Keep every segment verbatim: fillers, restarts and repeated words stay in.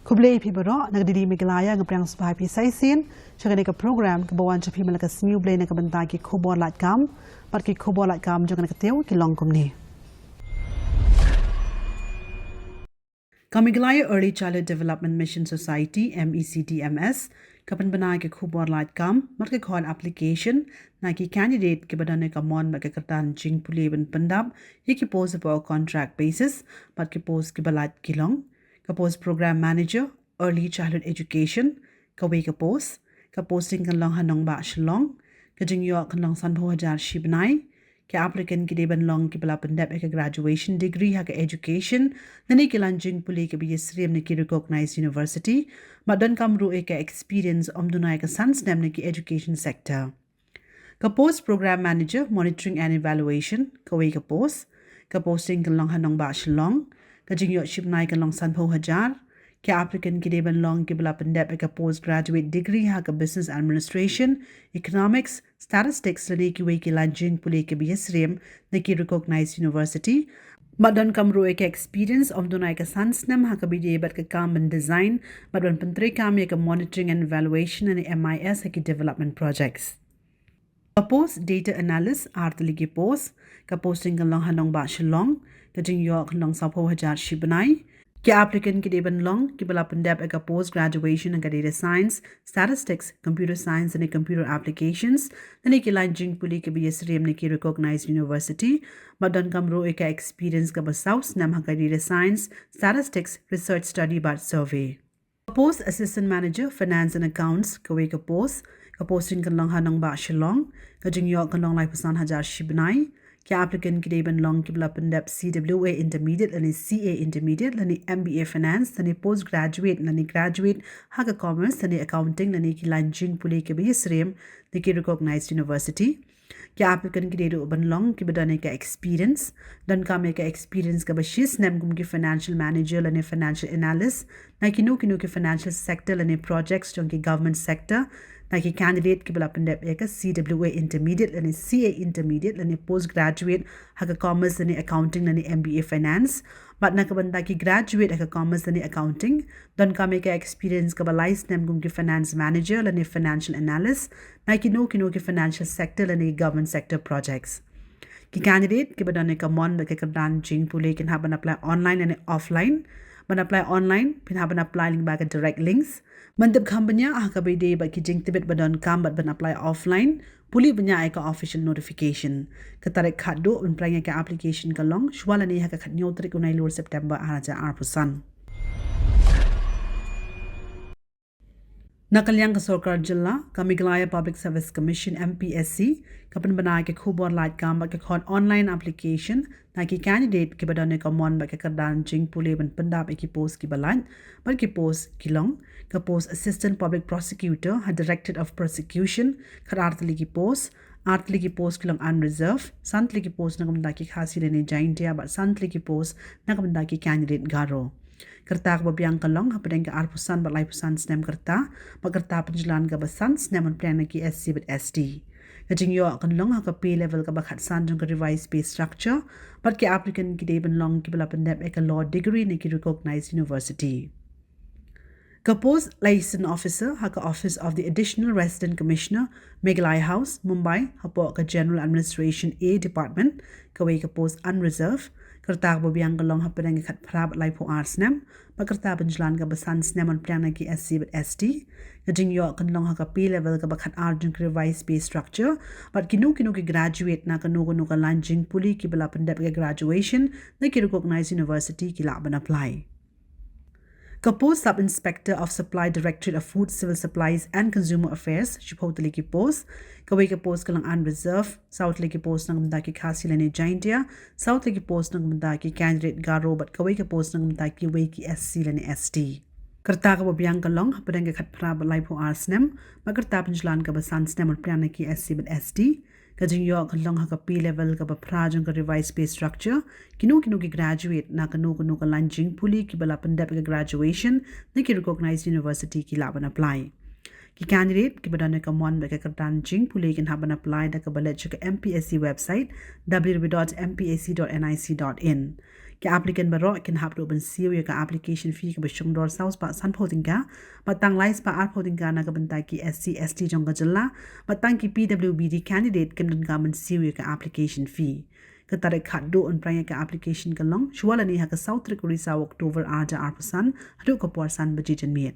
Khublei phi baroh, na Ka D D Meghalaya nga pdiang sngewbha ïa phi sa shisien sha kane ka program kaba wan sha phi man la ka Sngi U Blei na ka bynta ki khubor lad kam. Bad ki khubor lad kam jong kane ka taïew ki long kumne. Ka Meghalaya Early Childhood Development Mission Society, M E C D M S, ka pynbna ïa ki khubor lad kam bad ka khot application na ki candidate kiba don ïa ka mon bad ka kyrdan jingpule ban pyndap ïa ki post hapoh contract basis bad ki post kiba lait ki long: ka post Program Manager, Early Childhood Education, kawei ka post. Ka posting kan long ha nongbah Shillong. Ka jingïoh kan long sanphew hajar shi bnai. Ki applicant ki dei ban long kiba la pyndep ïa ka graduation degree ha ka education lane ki lain jingpule kiba ïasyriem na ki recognized university bad donkam ruh ïa ka experience ym duna ïa ka san snem na ki education sector. Ka post Program Manager, Monitoring and Evaluation, kawei ka post. Ka posting kan long ha nongbah Shillong. Ka jingïoh shi bnai kan long sanphew hajar. Ki applicant ki dei ban long kiba la pyndep ïa ka postgraduate degree ha ka Business Administration, Economics, Statistics lane kiwei ki lain jingpule kiba ïasyriem na ki recognized university bad donkam ruh ïa ka experience ym duna ïa ka san snem ha kaba ïadei bad ka kam ban design bad ban pyntreikam ïa ka monitoring and evaluation lane M I S ha ki development projects. Ka post Data Analyst, ar tylli ki post. Ka posting kan long ha nongbah Shillong. Ka jingïoh kan long sawphew hajar shi bnai. Ki applicant ki dei ban long kiba la pyndep ïa ka post graduation ha ka Data Science, Statistics, Computer Science lane Computer Applications lane ki lain jingpule kiba ïasyriem na ki recognized university bad donkam ruh ïa ka experience kaba saw snem ha ka Data Science, Statistics, Research Study bad Survey. Ka post Assistant Manager, Finance and Accounts, kawei ka post. Ka posting kan long ha nongbah Shillong. Ka jingïoh kan long laiphew san hajar shi bnai. Ki applicant ki dei ban long kiba la pyndep C W A Intermediate lane C A Intermediate lane M B A Finance lane postgraduate lane graduate ha ka Commerce lane Accounting lane ki lain jingpule kiba ïasyriem na ki recognized university. Ki applicant ki dei ruh ban long kiba don ïa ka experience. Donkam ïa ka experience kaba shi snem kum ki financial manager lane financial analyst na kino kino ki financial sector lane projects jong ki government sector na ki candidate kiba la pyndep ïa ka C W A Intermediate lane C A Intermediate lane postgraduate ha ka Commerce lane Accounting lane M B A Finance. Bad na ka bynta ki graduate ha ka Commerce lane Accounting, donkam ïa ka experience kaba lai snem kum ki finance manager lane financial analyst na kino kino ki financial sector lane government sector projects. Ki candidate kiba don ïa ka mon bad ka kyrdan jingpule kin hap ban apply online lane offline. Ban apply online, phin hap ban apply lyngba ka direct links. Ban tip kham bniah ha kaba ïadei bad ki jingtbit ba donkam bad ban apply offline, pule bniah ïa ka official notification. Ka tarik khatduh ban pynrung ïa ka application ka long shwa lane ha ka khathynñiew tarik u Nailur September ar hajar arphew san. Na ka liang ka sorkar jylla, ka Meghalaya Public Service Commission, M P S C, ka pynbna ïa ka khubor lad kam bad ka khot online application na ki candidate kiba don ïa ka mon bad ka kyrdan jingpule ban pyndap ïa ki post kiba lait bad ki post ki long: ka post Assistant Public Prosecutor ha Directorate of Prosecution, khatar tylli ki post. Ar tylli ki post ki long unreserved, san tylli ki post na ka bynta ki Khasi lane Jaintia bad san tylli ki post na ka bynta ki candidate Garo. Ka rta kaba biang ka long hapdeng ka arphew san bad laiphew san snem ka rta, bad ka rta pynjlan kaba san snem ban pdiang na ki S C bad S T. Ka jingïoh kan long ha ka pay level kaba khatsan jong ka revised pay structure, bad ki applicant ki dei ban long kiba la pyndep ïa ka law degree na ki recognized university. Ka post Liaison Officer ha ka Office of the Additional Resident Commissioner, Meghalaya House, Mumbai, hapoh ka General Administration A Department, kawei ka post unreserved. Ka rta kaba biang ka long hapdeng ka khatphra bad laiphew ar snem, bad ka rta pynjlan kaba san snem ban pdiang na ki S C bad S T. Ka jingïoh kan long ha ka pay level kaba khatar jong ka revised pay structure, bad kino kino ki graduate na kano kano ka lain jingpule kiba la pyndep ïa ka graduation na ki recognized university ki lah ban apply. Ka post Sub Inspector of Supply, Directorate of Food, Civil Supplies and Consumer Affairs, shiphew tylli ki post. Kawei ka post ka long unreserved, saw tylli ki post na ka bynta ki Khasi lane Jaintia, saw tylli ki post na ka bynta ki candidate Garo bad kawei ka post na ka bynta kiwei ki S C lane S T. Ka rta kaba biang ka long hapdeng ka khatphra bad laiphew ar snem, bad ka rta pynjlan kaba san snem ban pdiang na ki S C bad S T. Ka jingïoh kan long ha ka pay level kaba phra jong ka revised pay structure. Kino kino ki graduate na kano kano ka lain jingpule kiba la pyndep ïa ka graduation na ki recognized university ki lah ban apply. Ki candidate kiba don ïa ka mon bad ka kyrdan jingpule kin hap ban apply da kaba leit sha ka M P S C website, W W W dot M P S C dot N I C dot in. Ki applicant baroh kin hap ruh ban siew ïa ka application fee kaba shongdor saw spah sanphew tyngka bad tang lai spah arphew tyngka na ka bynta ki S C S T jong ka jylla bad tang ki P W B D candidate kim donkam ban siew ïa ka application fee. Ka tarik khatduh ban pynpra ïa ka application ka long shwa lane ha ka saw tarik u Risaw October arhajar arphew san haduh ka por san baje janmiet.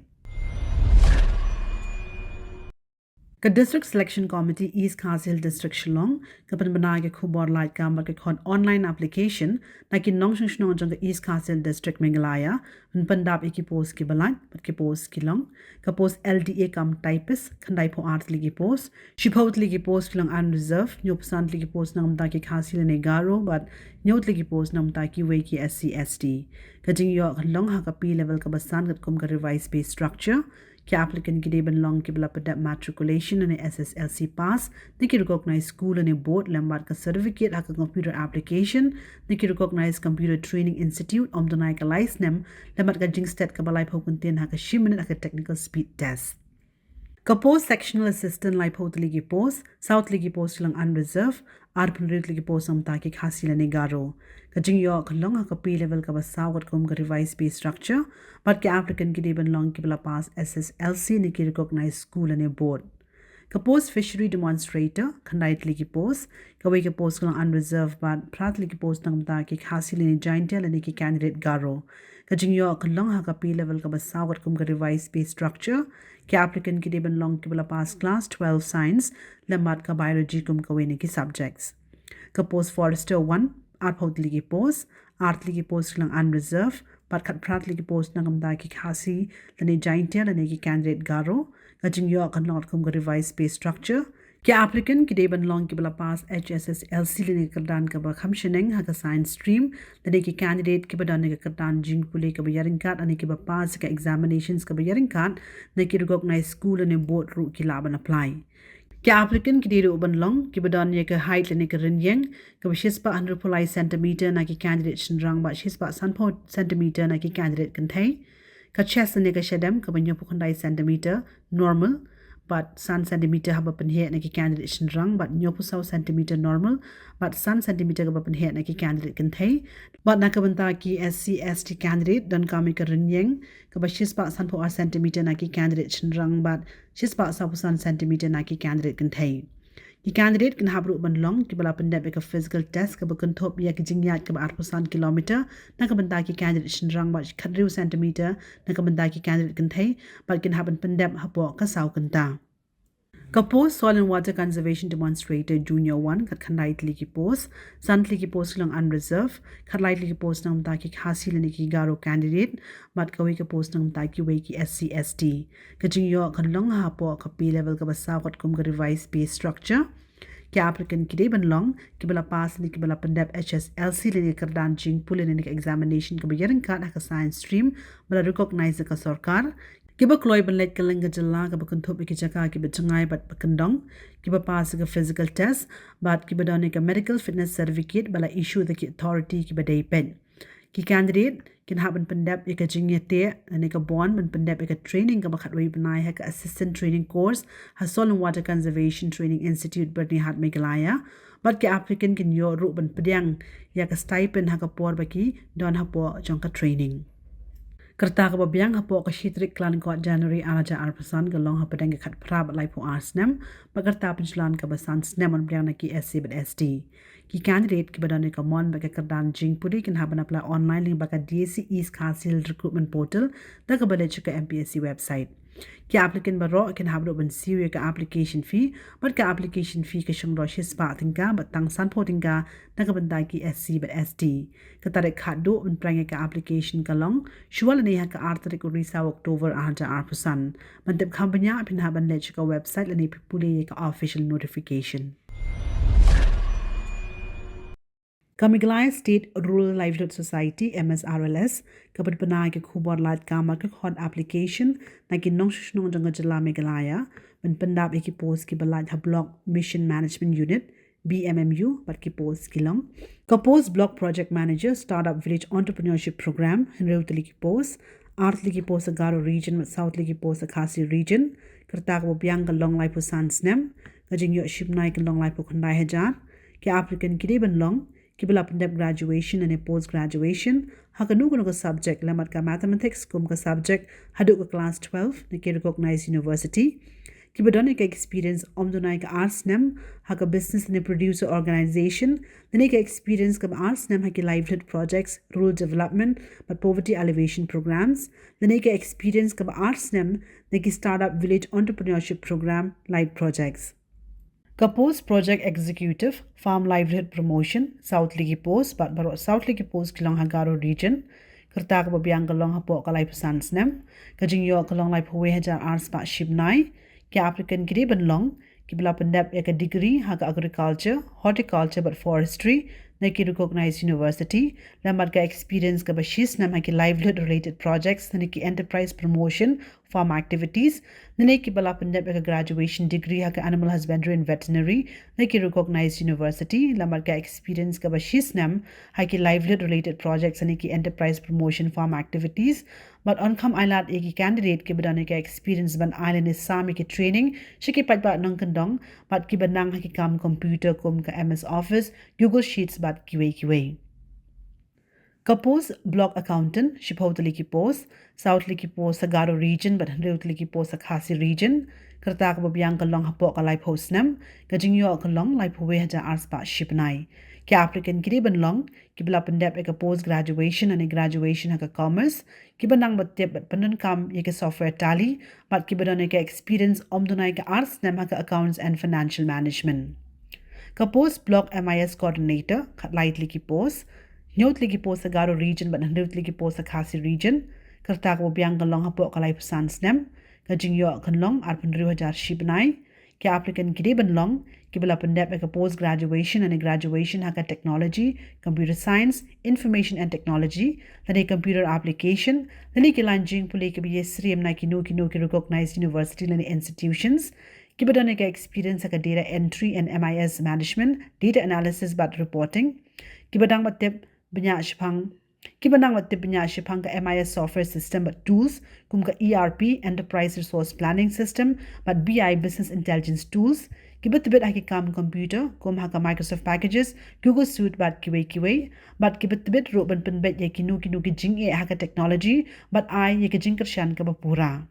Ka District Selection Committee East Khasi Hills District Shillong ka pynbna ïa ka khubor lait kam bad ka khot online application na ki nongshong shnong jong ka East Khasi Hills District Meghalaya ban pyndap ïa ki post kiba lait bad ki post ki long ka post L D A cum typist, khyndaiphew ar tylli ki post, shiphew tylli ki post ki long unreserved, hynñiewphew san tylli ki post na ka bynta ki Khasi lane Garo bad hynñiew tylli ki post na ka bynta kiwei ki S C S T. Ka jingïoh kan long ha ka pay level kaba san katkum ka revised pay structure. Ki applicant ki dei ban long kiba la pyndep matriculation lane S S L C pass na ki recognized school lane board lem bad ka certificate ha ka computer application na ki recognized computer training institute ym duna ïa ka lai snem lem bad ka jingstet kaba laiphew kyntien ha ka shi minit ha ka technical speed test. Ka post sectional assistant laiphew tylli ki post, saw tylli ki post ki long unreserved, arphew hynriew tylli ki post na ka bynta ki Khasi lane Garo. Ka jingïoh kan long ha ka pay level kaba saw katkum ka revised pay structure bad ki applicant ki dei ban long kiba la pass S S L C na ki recognized school lane board. Ka post fishery demonstrator, khyndai tylli ki post, kawei ka post ka long unreserved bad phra tylli ki post na ka bynta ki Khasi lane Jaintia lane ki candidate Garo. Ka jingïoh kan long ha ka pay level kaba saw katkum ka revised pay structure. Ki applicant ki dei ban long kiba la pass class twelve science lem bad ka biology kum kawei na ki subjects. Ka post forester one, arphew tylli ki post, ar tylli ki post ki long unreserved bad khatphra tylli ki post na ka bynta ki Khasi lane Jaintia lane ki candidate Garo. Ka jingïoh kan long katkum ka revised pay structure. Ki applicant ki dei ban long kiba la pass H S S L C lane ka kyrdan kaba kham shaneng ha ka science stream lane ki candidate kiba don ïa ka kyrdan jingpule kaba ïaryngkat lane kiba pass ïa ka examinations kaba ïaryngkat na ki recognized school lane board ruh ki lah ban apply. Ki applicant ki dei ruh ban long kiba don ïa ka height lane ka rynïeng kaba shispah hynriewphew lai centimeter na ki candidate shynrang bad shispah sanphew centimeter na ki candidate kynthei. Ka chest lane ka shadem kaba hynñiewphew khyndai centimeter normal bad san centimeter haba pynheh na ki candidate shynrang bad hynñiewphew saw centimeter normal bad san centimeter kaba pynheh na ki candidate kynthei. Bad na ka bynta ki S C S T candidate donkam ïa ka rynïeng kaba shispah sanphew ar centimeter na ki candidate shynrang bad shispah sawphew san centimeter na ki candidate kynthei. Ki candidate kin hap ruh ban long kiba la pyndep ïa ka physical test kaba kynthup ïa ka jingïaid kaba arphew san kilometer na ka bynta ki candidate shynrang bad khathynriew centimeter na ka bynta ki candidate kynthei bad kin hap ban pyndep hapoh ka saw kynta. Ka post Soil and Water Conservation Demonstrator Junior one, khatkhyndai tylli ki post, san tylli ki post ki long unreserved, khatlai tylli ki post na ka bynta ki Khasi lane ki Garo candidate bad kawei ka post na ka bynta kiwei ki S C S T. Ka jingïoh kan long hapoh ka pay level kaba saw katkum ka revised pay structure. Ki applicant ki dei ban long kiba la pass lane kiba la pyndep H S L C lane ka kyrdan jingpule lane ka examination kaba ïaryngkat ha ka science stream ba la recognize da ka sorkar. Kiba kloi ban leit kylleng ka jylla kaba kynthup ïa ki jaka kiba jngai bad ba kyndong, kiba pass ïa ka physical test bad kiba don ïa ka medical fitness certificate ba la issue da ki authority kiba dei peit. Ki candidate kin hap ban pyndep ïa ka jingïateh lane ka bond ban pyndep ïa ka training kaba khatwei bnai ha ka Assistant Training Course ha Soil and Water Conservation Training Institute, Byrnihat, Meghalaya. Bad ki applicant kin ïoh ruh ban pdiang ïa ka stipend ha ka por ba ki don hapoh jong ka training. Ka rta kaba biang hapoh ka shi tarik Kyllalyngkot January arhajar arphew san ka long hapdeng ka khatphra bad laiphew ar snem bad ka rta pynshlan kaba san snem ban pdiang na ki S C bad S T. Ki candidate kiba don ïa ka mon bad ka kyrdan jingpule kin hap ban apply online lyngba ka D A C East Khasi Hills Recruitment Portal da kaba leit sha ka M P S C website. Ki applicant baroh kin hap ruh ban siew ïa ka application fee bad ka application fee ka shongdor shispah tyngka bad tang sanphew tyngka na ka bynta ki S C bad S T. Ka tarik khatduh ban pynpra ïa ka application ka long shwa lane ha ka ar tarik u Risaw October arhajar arphew san. Ban tip kham bniah phin hap ban leit sha ka website lane pule ïa ka official notification. Ka Meghalaya State Rural Livelihood Society, M S R L S, ka pynbna ïa ka khubor lait kam bad ka khot application na ki nongshong shnong jong ka jylla Meghalaya ban pyndap ïa ki post kiba lait ha Block Mission Management Unit, B M M U, bad ki post ki long: ka post Block Project Manager, Startup Village Entrepreneurship Program, hynriew tylli ki post, ar tylli ki post ha Garo Region bad saw tylli ki post ha Khasi Region. Ka rta kaba biang ka long laiphew san snem, ka jingïoh shim bnai ka long laiphew khyndai hajar. Ki applicant ki dei ban long kiba la pyndep graduation ne post graduation ha kano kano ka subject, lyngba ka mathematics kum ka subject haduh ka class twelve na ki recognized university. Kiba don ïa ka experience ym duna ïa ka ar snem ha ka business ne producer organization, lane ka experience kaba ar snem ha ki livelihood projects, rural development bad poverty alleviation programs, lane ka experience kaba ar snem na ki startup village entrepreneurship program led projects. Ka post Project Executive, Farm Livelihood Promotion, saw tylli ki post, bad baroh saw tylli ki post ki long ha Garo Region. Ka rta kaba biang ka long hapoh ka laiphew san snem, ka jingïoh ka long laiphew wei hajar ar spah shi bnai. Ki applicant ki dei ban long kiba la pyndep ïa ka degree ha ka agriculture, horticulture bad forestry na ki recognized university, lem bad ka experience kaba shi snem ha ki livelihood related projects ne ki enterprise promotion farm activities, ne kiba la pyndep ïa ka graduation degree ha ka animal husbandry and veterinary na ki recognized university, lem bad ka experience kaba shi snem ha ki livelihood related projects ne ki enterprise promotion farm activities. Bad yn kham ailad ïa ki candidate kiba don ïa ka experience ban ai lane sam ïa ki training sha ki paidbah nongkyndong bad kiba nang ha ki kam computer kum ka M S Office, Google Sheets bad kiwei kiwei. Ka post Block Accountant, shiphew tylli ki post, saw tylli ki post ha Garo Region bad hynriew tylli ki post ha Khasi Region. Ka rta kaba biang ka long hapoh ka laiphew snem, ka jingïoh ka long laiphew wei hajar ar spah shi bnai. Ki applicant ki dei ban long kiba la pyndep ïa ka post graduation ne graduation ha ka commerce, kiba nang bad tip bad pyndonkam ïa ka software Tally, bad kiba don ïa ka experience ym duna ïa ka ar snem ha ka accounts and financial management. Ka post Block M I S Coordinator, khatlai tylli ki post, hynñiew tylli ki post ha Garo Region bad hynriew tylli ki post ha Khasi Region. Ka rta kaba biang ka long hapoh ka laiphew san snem, ka jingïoh kan long arphew hynriew hajar shi bnai. Ki applicant ki dei ban long kiba la pyndep ïa ka post graduation ne graduation ha ka technology, computer science, information and technology, lane computer application, lane ki lain jingpule kiba ïasyriem na kino kino ki recognized university lane institutions, kiba don ïa ka experience ha ka data entry and M I S management, data analysis bad reporting, kiba nang bad tip bniah shaphang kiba nang bad tip bniah shaphang ka M I S software system bad tools kum ka E R P, Enterprise Resource Planning System, bad B I, Business Intelligence Tools, kiba tbit ha ki kam computer kum ha ka Microsoft Packages, Google Suite bad kiwei kiwei, bad kiba tbit ruh ban pynbeit ïa kino kino ki jingeh ha ka technology bad ai ïa ka jingkyrshan kaba pura.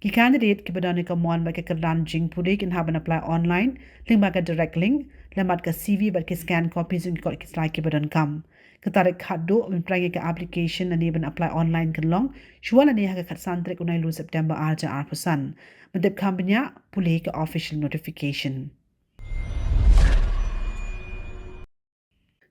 Ki candidate kiba don ïa ka mon bad ka kyrdan jingpule kin hap ban apply online lyngba ka direct link, lem bad ka C V bad ki scan copies jong ki kot ki trai kiba donkam. Ka tarik khatduh ban pynrung ïa ka application ne ban apply online kan long shuwa lane ha ka khatsan tarik u Nailur September ar hajar arphew san. Ban tip kham bniah, pule ka official notification.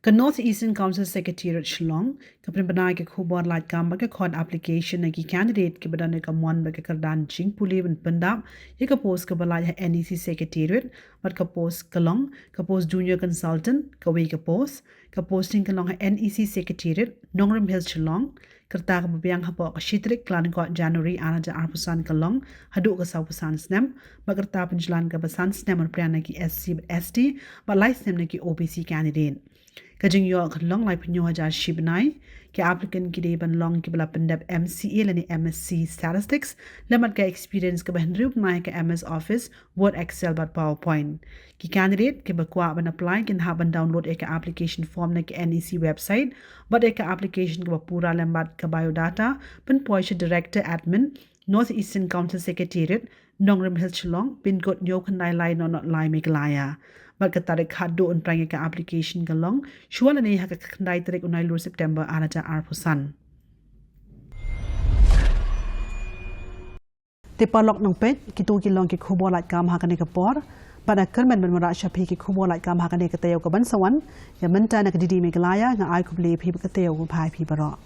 Ka North Eastern Council Secretariat Shillong ka pynbna ïa ka khubor lait kam bad ka khot application na ki candidate kiba don ïa ka mon bad ka kyrdan jingpule ban pyndap ïa ka post kaba lait ha N E C Secretariat, bad ka post ka long ka post Junior Consultant, kawei ka post. Ka posting ka long ha N E C Secretariat, Nongrim Hills, Shillong. Ka rta kaba biang hapoh ka shi tarik Kyllalyngkot January ar hajar arphew san ka long haduh ka sawphew san snem, bad ka rta pynjlan kaba san snem ban pdiang na ki S C bad S T bad lai snem na ki O B C candidate. Ka jingïoh ka long laiphew hynñiew hajar shi bnai. Ki applicant ki dei ban long kiba la pyndep M C A lane M S C Statistics, lem bad ka experience kaba hynriew bnai ha ka M S Office, Word, Excel bad PowerPoint. Ki candidate kiba kwah ban apply kin hap ban download ïa ka application form na ka N E C website bad ïa ka application kaba pura lem bad ka biodata pynpoi sha Director Admin, North Eastern Council Secretariat, Nongrim Hills, Shillong, pin code hynñiew khyndai lai nod nod lai, Meghalaya. Bad ka tarik khatduh ban pynrung ïa ka application ka long shuwa lane ha ka khyndai tarik u Nailur September ar hajar arphew san. Te paralok nongpeit, kito ki long ki khubor lait kam ha kane ka por. Bad nga kyrmen ban wanrah sha phi ki khubor lait kam ha kane ka taïew kaban sa wan. Ïa mynta na ka D D Meghalaya, nga ai khublei ïa phi bad ka taïew kaba bha ïa phi baroh.